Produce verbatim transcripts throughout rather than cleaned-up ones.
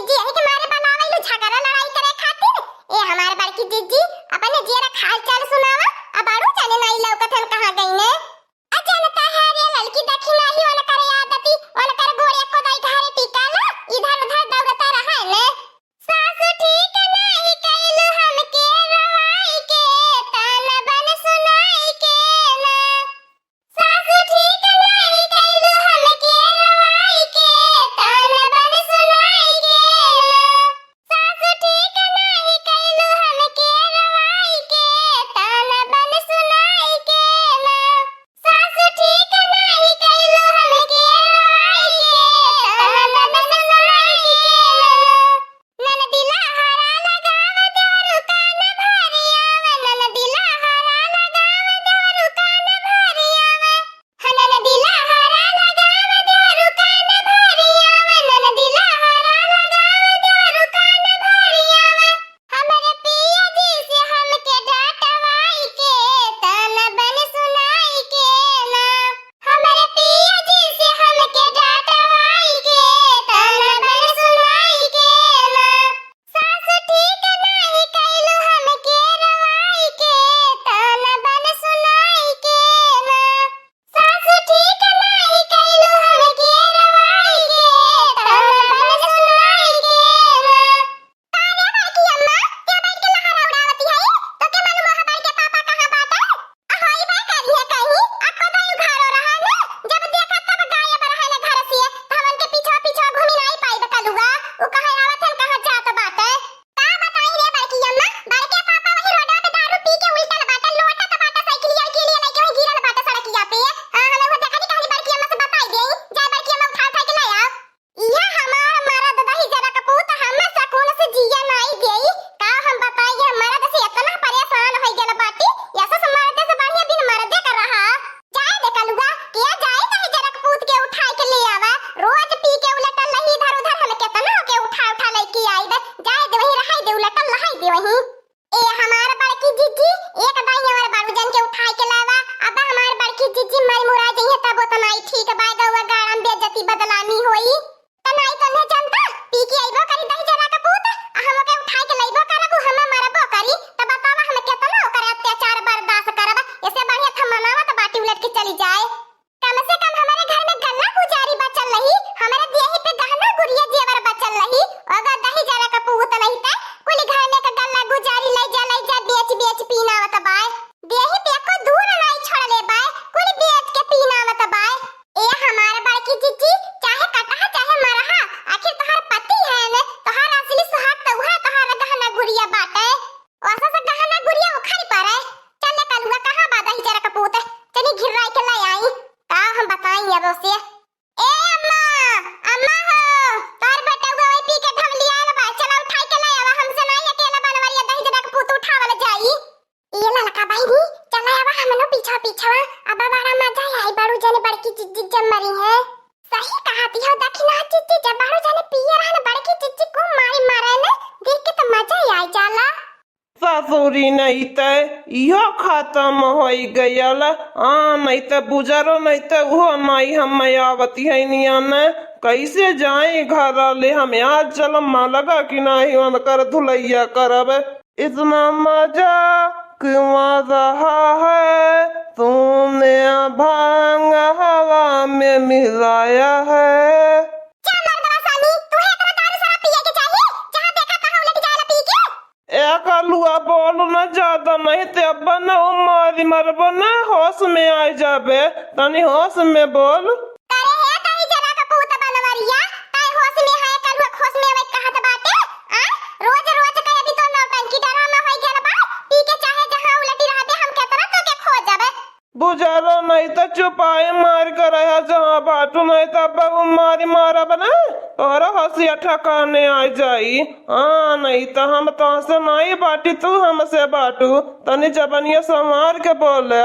जी, यही के मारे बनावे लो झगड़ा लड़ाई करे खातिर। ए हमार बड़की जिज्जी, अपने जियरा के हाल चाल सुनावा। अब बाड़ू जाने नाई लौकत हन कहाँ गई ने। अ जनता है रे ललकी, देखी नाही ओनकर आदती, ओनकर गोड़े को दाई घरे टिकाला, इधर उधर दौड़ता रहे ने। सासु ठीक नाही कैलू हमके रोवाई के, ताना बन सुनाई के ना। सासु ठीक नाही कैलू हमके रोवाई के, ताना बन सुनाई के ना। सासु ठीक नाही कैलू हमके रोवाई के, ताना बन सुनाई के ना। सासु ठीक नाही कैलू हमके रोवाई के, ताना बन सुनाई के ना। ननदिला हरा लगावे देवरू कान भरिया में, ननदिला हरा लगावे देवरू कान भरिया में। ननदिला हरा लगावे देवरू कान भरिया में, ननदिला हरा लगावे देवरू कान भरिया में। हमरे पिया जी से हमके डांटवाई के, ताना बन सुनाई के ना। हमरे पिया जी से हमके डांटवाई के, ताना बन सुनाई के ना। सासु ठीक नाही कैलू हमके रोवाई के, ताना बन सुनाई के ना। सासु ठीक नाही कैलू हमके रोवाई के, ताना बन सुनाई के ना। का रे बड़की अम्मा, का बैठ के लहरा उड़ावती है? तो के मालूम है बड़के पापा कहाँ बाटे? आ होई बा करिहे कहीं, आ कबई उघारो रहा ने, जब देखा तब गायब रहे ने घर से, तो हमन के पीछा पीछा घूमी नाई पाई बे कलुआ, उ कहाँ आवत हन, कहाँ जात बाटे। का बताई रे बड़की अम्मा, बड़के पापा वही रोडा पे दारू पी के उलटल बाटे, लोटत बाटे, साइकिलिया के लिए लेके वही गिरल बाटे सड़किया पे। हाँ, हमें वो देखा नहीं कहानी बड़की अम्मा से बताई देई, जाए बड़की अम्मा उठा उठा के ले आओ। इहे हमार मरद दही जरा कपूत, हमें सकून से जिया नाई देई। का हम बताई, ये मरद से इतना परेशान होई गल बाटी, यस मरद से बढ़िया बिन मरदे का रहा। जाए दे कलुआ, के जाए दही जरा कपूत के उठाई के ले आवा। रोज पी के उलटल रही इधर उधर, हम केतना ओके उठा उठा लेके आई बे। जाए दे वही रहाई दे, उलटल रहाई दे वही। ए हमार बड़की जिज्जी, एक दाई हमार बाबूजन के उठाए के लावा। अब हमार बड़की जिज्जी मर मुरा जइहे तब ओतना ही ठीक बा, गौवा गाड़ा में बेइज्जती बदनामी होई। त नाई तन्हे जनता, पी के अइबो करी दही जरा के पूत, आ हम ओके उठाए के लइबो करब, उ हमें मरबो करी। त बतावा हम केतना ओकर अत्याचार बर्दाश्त करब, एसे बढ़िया त मनावा त बाटी उलट के चली जाए। कम से कम हमरे घर में गल्ला गुजारी बचल रही, हमरे देही पे गहना गुरिया जेवर बचल रही। अगर दही जरा का पूत नहीं त कुल घर में के गल्ला गुजारी लई जा, लई जा, बेच बेच पीनावत बाय। देही पे एको दूर नाई छोड़ले बाय, कुल बेच के पीनावत बाय। ए हमार बड़की जिज्जी, चाहे कटहा चाहे मरहा, आखिर तोहार पति है ने, तोहार असली सुहाग त उहे तोहार गहना गुरिया बाटे। ओसे से गहना गुरिया उखड़ पड़े। चल ले कलुआ, कहाँ बा दही जरा का पूत? चली घिर्राई के ले आई। का हम बताई अब ओसे। ए अम्मा, अम्मा हो, तोर बेटउआ वही पी के ढवलियाल बा। चला उठाई के ले आवा, हमसे नाई अकेला बनवरिया दही जरा का पूत उठावल जाई। ए ललका बहिनी, चला आवा हमनो पीछा पीछा। अब बड़ा मजा आई, बड़ू जने बड़की जिज्जी जब मरी है। सही कहती हो दखिना जिज्जी, जब बड़ू जने पिए रहन बड़की जिज्जी को मारी मारे ने, देख के तो मजा ही आई जाला। ससुरी नहीं ते इहो खत्म होई गयल। आ नहीं ते बुजरो नहीं ते उहो नहीं हम आवती है नियन। कैसे जाए घर ले हम आज जलम लगा कि नहीं उनकर धुलैया करब। इतना मजाक मजा है, तूने भांग हवा में मिलाया है। क्या मर्दवा स्वामी, तू है इतना दारू शराब पिए के चाहिए? जहाँ देखा तहाँ उलट जाला पी के। ए कलुआ, बोल न ज्यादा, नहीं ते अब न मारी मरबो न, होश में आ जाबे, तनी होश में बोल। अरे हे दही जरा का पूत बनवरिया, तै होश में है, कलुआ होश में अबे कहत बाटे। आ, रोज रोज के अभी तो नौटंकी ड्रामा होई गल बा, पी के चाहे जहाँ उलटी रहबे, हम केतना तो के खो जाबे। बुझालो नहीं तो चुपाई मार के रहा जहाँ बाटू, नहीं तो अब मारी मारब ना, तोहरा हंसिया ठिकाने आ जाई। हाँ, नहीं तो हम तोहसे नहीं बाटी, तू हमसे बाटू। तनी जबनिया संभार के बोले।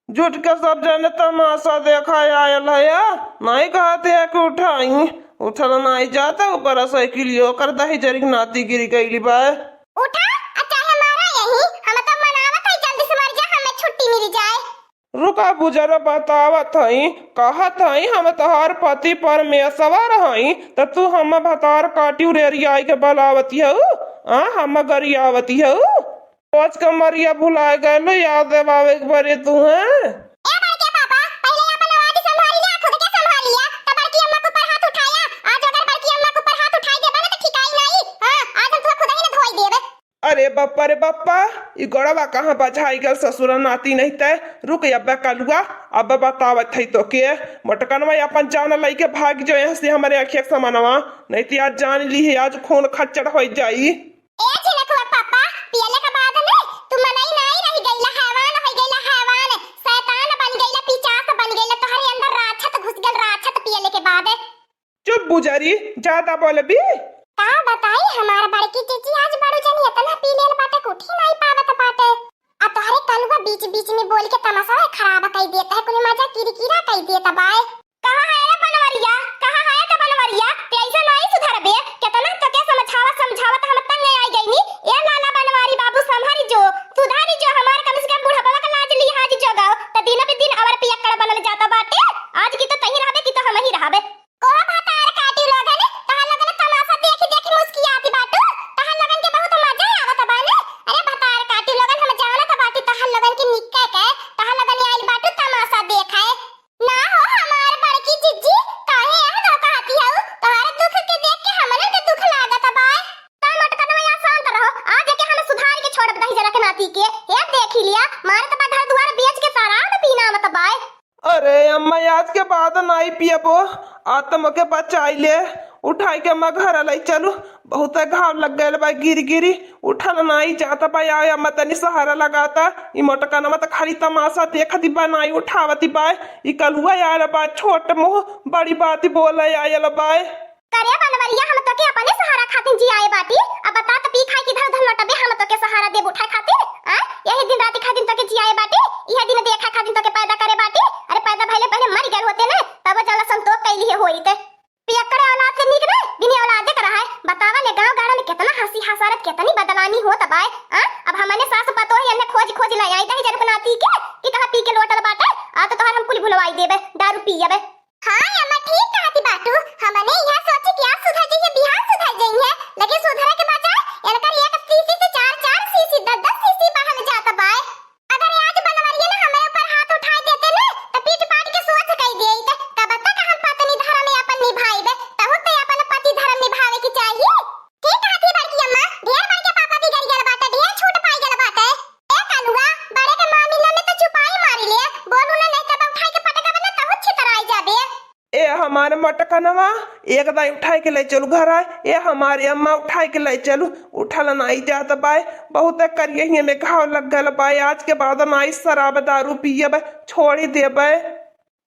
जुट के सब जने तमाशा देखा आयल है, नहीं कहते है कि उठाई, उठल नहीं जाता। ऊपर साइकिलियो कर दही जरी के नाती गिर गईली बा। उठा, आ चाहे मारा यही, हम तो मनावत है, जल्दी से मर जा, हमें छुट्टी मिल जाए। रुका बुजर, बतावत हई, कहत हई, हम तोहार पति परमेश्वर हई, त तू हम भतार काटी उरेरियाई के बलावती हऊ, आ, हम गरियावती हऊ। सोच के मरिया भुलाए गए लो, याद देवावे के बरे तू हैं। ए बड़के पापा, पहिले आपन आवाज संभाल लिया, खुद के संभाल लिया। त बड़की अम्मा के ऊपर हाथ उठाया। आज अगर बड़की अम्मा के ऊपर हाथ उठाई देबा ना त ठिकाई नाई। हाँ, आज हम तुहा खुद ही न धोई देबे। अरे बप्पा रे बप्पा, ई गोड़वा कहाँ बझाई गल ससुरा नाती नहीं तै। रुक अब्बे कलुआ, अब्बे बतावत हई तोके। मोटकनवा अपन जान लइके भाग जो यहाँ से हमरे अखिया के समनवा, नहीं त आज जान ली है, आज खून खच्चड़ होइ जाई। ए झिनकुआ पापा, पियले के बाद में तू मनई नाई रह गईला, हैवान हो गईला, हैवान। शैतान बन गईला, पिचास बन गईला, तोहरे अंदर राक्षस घुस गल, राक्षस पियले के बाद। चुप बुजरी, ज्यादा बोलबी। का बताई, हमार बड़की जीजी आज बड़ू जनी इतना पी लेल बाटे, कुठी नाई पावत बाटे। आ तोहरे कलुआ बीच बीच में बोल के तमाशा खराब कई देता है, कुल मजा किरकिरा कई देता बाय। कहाँ है रे बनवरिया, कहाँ है त बनवरिया? ते ऐसे नाई सुधरबे। केतना तोके समझावत समझावत हम तंग आई गईनी। ए लाला बनवारी बाबू, संभरी जो, सुधारी जो, हमार कम से कम बुढ़बवा का लाज लिहाज जोगाओ। त दिन पे दिन और पियक्कड़ बनल जाता बाटे। आज की तो तहीं रहबे, की तो हमही रहबे। कोह भतार काटी लोगन, तहार लोगन तमाशा देखी देखी मुस्कियाती बाटू। तहार लोगन के बहुत मजा आवत बा ने। अरे भतार काटी लोगन, हम जानत बाटी तहार लोगन के निक्के के, तहार लोगन आइल बाटू तमाशा देखे। ना हो हमार बड़की जिज्जी, काहे यह दो कहती हऊ? तोहरे दुख के देख के हमरे के दुख लागत बा। ता मटकनवा यहाँ शांत रहो, आज के हम सुधार के छोड़ब दही जरा के नाती के। हे देखी लिया, मारे त बा घर दुआर बेच के शराब पीना आवत बा। अरे अम्मा, आज के बाद नाई पियबो, आ त मोके बचाई ले, उठाई के अम्मा घर लाई चलू, बहुत घाव लग गयल बा, गिर गिरी उठल नाई जात बा। आय अम्मा, तनी सहारा लगाता, ई मोटकनवा त खाली तमाशा देखत बा, नाई उठावत बा। ई कलुआ आयल बा, छोट मुँह बड़ी बात बोले आयल बा। करे बनवरिया, हम तोके अपने सहारा खातिर जियाए बाटी। अब बता त पी खाई के इधर उधर लोटबे, हम तोके सहारा देब उठाए खातिर? आ? यही दिन रात खातिर तोके जियाए बाटी, यह दिन देखा खातिर तोके पैदा करे बाटी। अरे पैदा भइले पहले मर गए होते ने, तब जला संतोष कैली है होई ते। पियक्कड़ औलाद के नीक रे, बिनी औलादे के रहा है। बतावा ले गाँव गाड़ा में कितना हंसी हसारत, कितनी बदनामी होत बाय। आ? अब हमने सास पतोह एन्ने खोज खोज ले आई दही जन नाती के, कि कहाँ पी के लोटल बाटे। आ त तोहर हम कुल भुलवाई देबे, दारू पियबे। हाँ अम्मा, ठीक कहती बाटू। हमने यह सोची कि आज सुधर जइहे, बिहान सुधर जइहे, लेकिन सुधरे के बजाय इनकर एक शीशी से चार, चार शीशी, दस दस शीशी बढ़ल जात बाय। अगर आज बनवरिया ना हमरे ऊपर हाथ उठाई देते ना, त पीट पाट के सोच कई देइत। तब तक हम पत्नी धर्म अपन निभाइबे, तहु के अपन पति धर्म निभावे के चाहिए। ठीक कहती बड़की अम्मा, ढेर बड़के पापा बिगड़ गल बाटे, ढेर छूट पाई गल बाटे। ए कलुआ, बड़े के मामिला में त चुपाई मारी ले, बोलू ना, नहीं तब उठाई के पटकब ना, तहु छितराई जाबे। ए हमार मटकनवा, एक दाई उठाई के ले चलू घर आए। ए हमारे अम्मा, उठाई के ले चलू, उठल नाई जात बाय, बहुत करियहिए में घाव लग गल बाय। आज के बाद नाई शराब दारू पियब, छोड़ी देबे।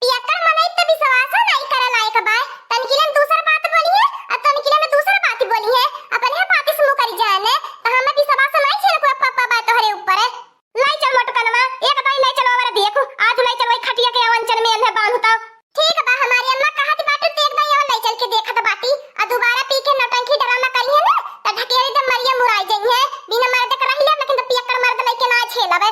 पियक्कड़ मनई त विश्वासो नाई करे लायक बाय। तनकिले में दूसर बात बोली है, आ तनकिले में दूसर बात बोली है। अपने बात से मुकर जाने, त हमें विश्वास नाई छेड़ को पप्पा बाय तोहरे ऊपर। लाई चल मोटकनवा, एक दाई लाई चल और देखू, आज लाई चल वही खटिया के अवंचन में एन्हे बांधू तब। ठीक बा, हमारी अम्मा कहत बाटू, त एक दाई और लाई चल के देखत बाटी। आ दोबारा पी के नौटंकी डरामा करिहे ना, त ढकेल दे मरिया मुराई जइहे। बिना मर्द के रहि ले, लेकिन त पियक्कड़ मर्द लइके ना झेलबे।